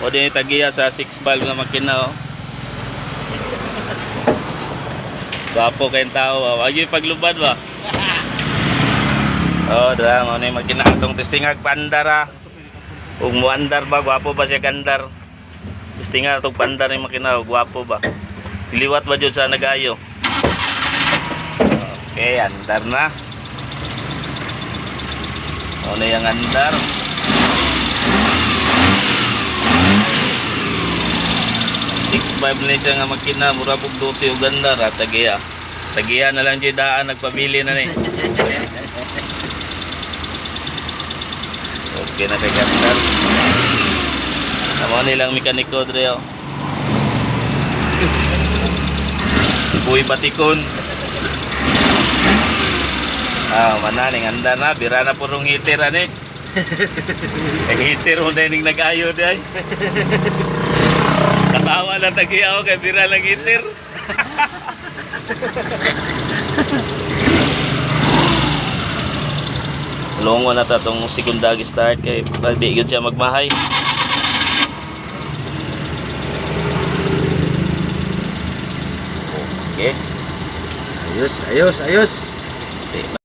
O din tagiya sa 6 valve nga makina oh. Gwapo kayong tao ah. Wag yung paglubad ba? Oh, dra mo ni makina atong testingag pandar ah. Ug muandar ba, gwapo ba siya gandar? Testingan atong pandar ni makina, oh, gwapo ba? Iliwat ba jud sa nagayo? Okay, andar na. Ano yung andar? 6.5 na siya nga makina, mura pug 12 og andar ah, tagiya. Tagiya na lang jud daan nagpabili na ni. Okay na kay gandar. Amo nilang mekaniko dre oh. Si Boy Batikon. Ah, mananing anda na, bira na purong heater ani. Ang heater mo na yung nag-ayo di ay. Katawa lang tagiyaw kay bira lang heater. Longo na ta tong segunda start kay para di gyud siya magmahay. Okay. Ayos, ayos, ayos. Di